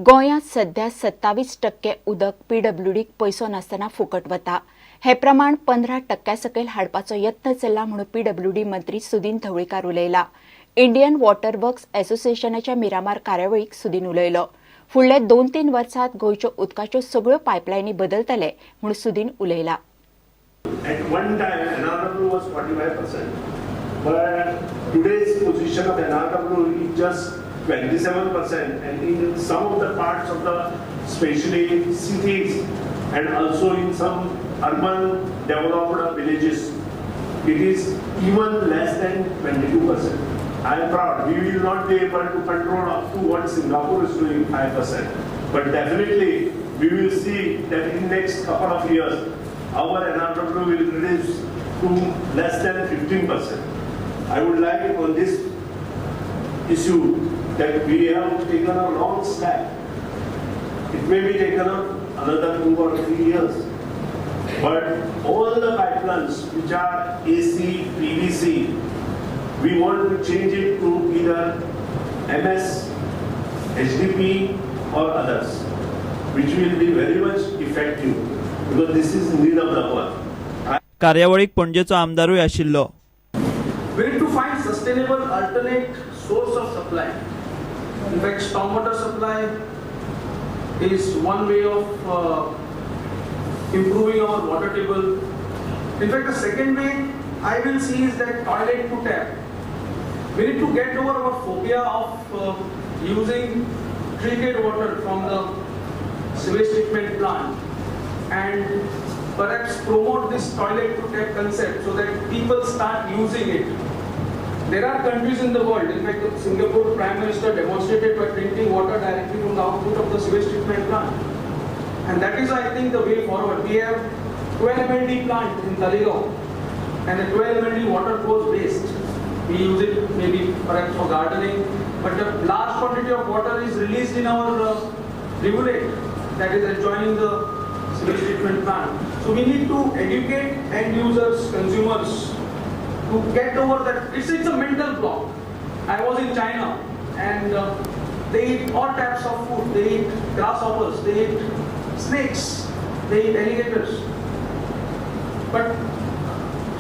गोंयांत सध्या 27% उदक पीडब्ल्यूडीक पयसो नासतना फुकट वता. हे प्रमाण 15% सकयल हाडपाचो यत्न चल्ला म्हणून पीडब्ल्यूडी मंत्री सुदीन ढवळीकार उलयला. इंडियन वॉटर वर्क्स असोसिएशनाच्या मिरामार कार्यावळीक सुदीन उलयलो. फुडले 2-3 वर्सात गोंयच्यो उदकाच्यो सगळ्यो पायपलायनी बदलतले म्हूण Sudin उलयला. At one time, NRW was 45%, but today's position of NRW is just 27%, and in some of the parts of the, especially cities and also in some urban developed villages, it is even less than 22%. I am proud. We will not be able to control up to what Singapore is doing, 5%, but definitely we will see that in next couple of years, our NRW will reduce to less than 15%. I would like on this issue that we have taken a long step. It may be taken up another 2 or 3 years, but all the pipelines which are AC, PVC, we want to change it to either MS, HDP or others, which will be very much effective because this is need of the hour. कार्यावळीक पणजेचो आमदारूय आशिल्लो. We need to find sustainable alternate source of supply. In fact, stormwater supply is one way of improving our water table. In fact, the second way I will see is that toilet to tap. We need to get over our phobia of using treated water from the sewage treatment plant and perhaps promote this toilet to tap concept so that people start using it. There are countries in the world, in fact, the Singapore Prime Minister demonstrated by drinking water directly from the output of the sewage treatment plant. And that is, I think, the way forward. We have 12 MLD plant in Taleigao, and the 12 MLD water goes waste. We use it maybe perhaps for gardening, but the large quantity of water is released in our rivulet that is adjoining the sewage treatment plant. So we need to educate end users, consumers, to get over that. It's a mental block. I was in China and they eat all types of food. They eat grasshoppers, they eat snakes, they eat alligators. But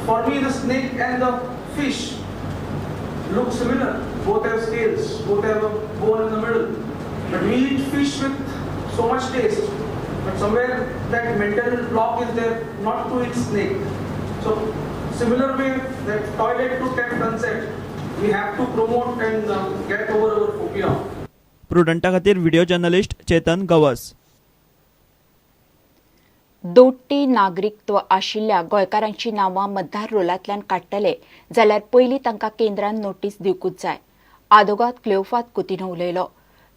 for me, the snake and the fish look similar. Both have scales, both have a bone in the middle. But we eat fish with so much taste. But somewhere that mental block is there not to eat snake. So similar way, that toilet to tap concept, we have to promote and get over our phobia. प्रुडंटा खातीर video journalist Chetan Gawas. दोट्टी नागरिकत्व आशिल्ल्या गोंयकारांची नांवां मतदार रोलांतल्यान काडटले जाल्यार पयलीं तांकां केंद्रान नोटीस दिवंकूच जाय, आदोगाद क्लेओफात कुतिन्हो उलयलो.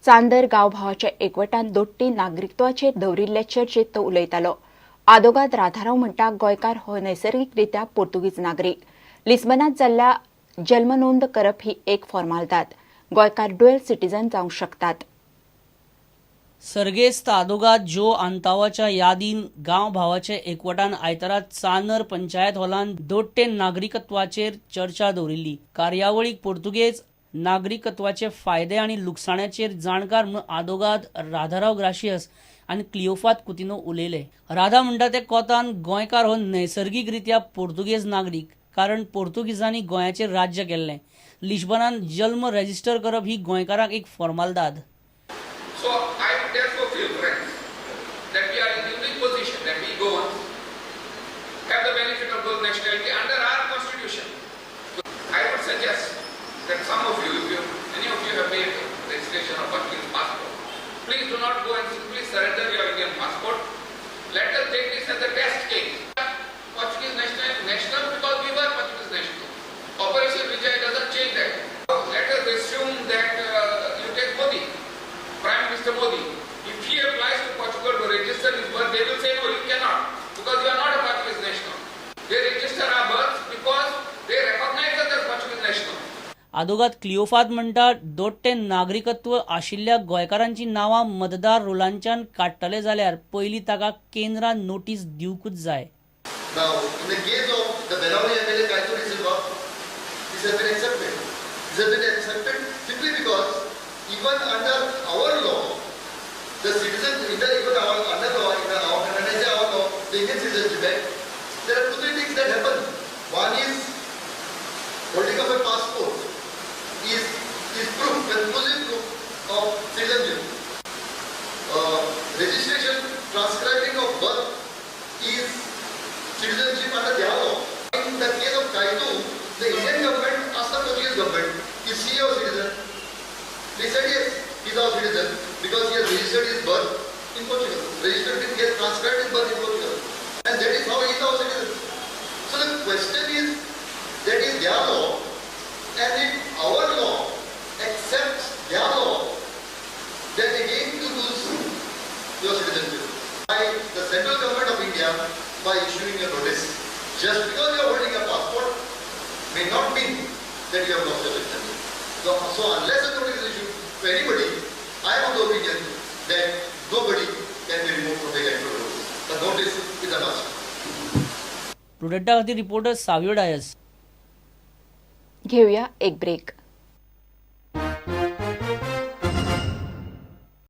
चांदर गांवभावाच्या एकवटान दोट्टी नागरिकत्वाचेर दवरिल्ले चर्चेत तो उलयतालो. आदोगाद राधाराव म्हणटा, गोंयकार हो नैसर्गिकरित्या पोर्तुगीज नागरीक. लिस्बनात जाल्ल्या जल्म नोंद करप ही एक फॉर्मालदाद. गोंयकार ड्युएल सिटीजन जावंक शकतात. सर्गेस्त आदोगाद ज्यो आंतावाच्या यादीन गांव भावाचे एकवटान आयतारा चांदर पंचायत हॉलान दोट्टे नागरिकत्वाचेर चर्चा दवरिल्ली. कार्यावळीक पोर्तुगेज नागरिकत्वाचे फायदे आनी लुकसाण्याचेर जाणकार म्हणून आदोगाद राधाराव ग्राशियस आनी क्लिओफात कुतिनो उलयले. राधा म्हणटा ते कोतान गोंयकार हो नैसर्गिकरित्या पोर्तुगेज नागरीक, कारण पोर्तुगीजांनी गोंयाचेर राज्य केल्लें. लिश्बनान जल्म रेजिस्टर करप ही गोंयकारांक एक फॉर्मालदाद. So I therefore feel, friends, that we are in a unique position that we Goans have the benefit of dual nationality under our constitution. I would suggest that some of you, if you, any of you have made registration of Portuguese passport, please do not go and simply surrender your Indian passport. Let us take this as a test case. Portuguese national because we were Portuguese national. Operation Vijay doesn't change that. Let us assume that you take Modi, Prime Minister Modi. If he applies to Portugal to register his birth, they will say, "No, you cannot, because you are not a Portuguese national." They register our births because they recognize us as Portuguese national. आदोगाद Cleofato म्हणटा, दोट्टे नागरिकत्व आशिल्ल्या गोंयकारांची नांवां मतदार रोलांच्यान काडटले जाल्यार पयलीं ताका केंद्रान नोटीस दिवंकूच जाय. Now, in the case of the Benaulim MLA Kaithuri Silva, this has been accepted. This has been accepted simply because even under our law, The citizen, in the, even our, under law, in the, our, when I say our law, the Indian Citizenship Act, there are two, three things that happen. One is holding of a passport is proof, conclusive proof of citizenship. Registration, transcribing of birth is citizenship under their law. In the case of Caitu, the Indian government asked the Portuguese government, is he your citizen? They said yes, he is our citizen because he has registered his birth in Portugal. Registered, he has transcribed his birth in Portugal. And that is how he is our citizen. So the question is, that is their law, and if our law accepts their law, then again you lose your citizenship. By the central government of India, by issuing a notice. Just because you are holding a passport may not mean that you have lost your citizenship. So unless a notice is issued to anybody, I am of the opinion that nobody can be removed from the electoral rolls. The notice is a must. प्रुडंटा खातीर reporter Savio Dias. घेऊया एक break.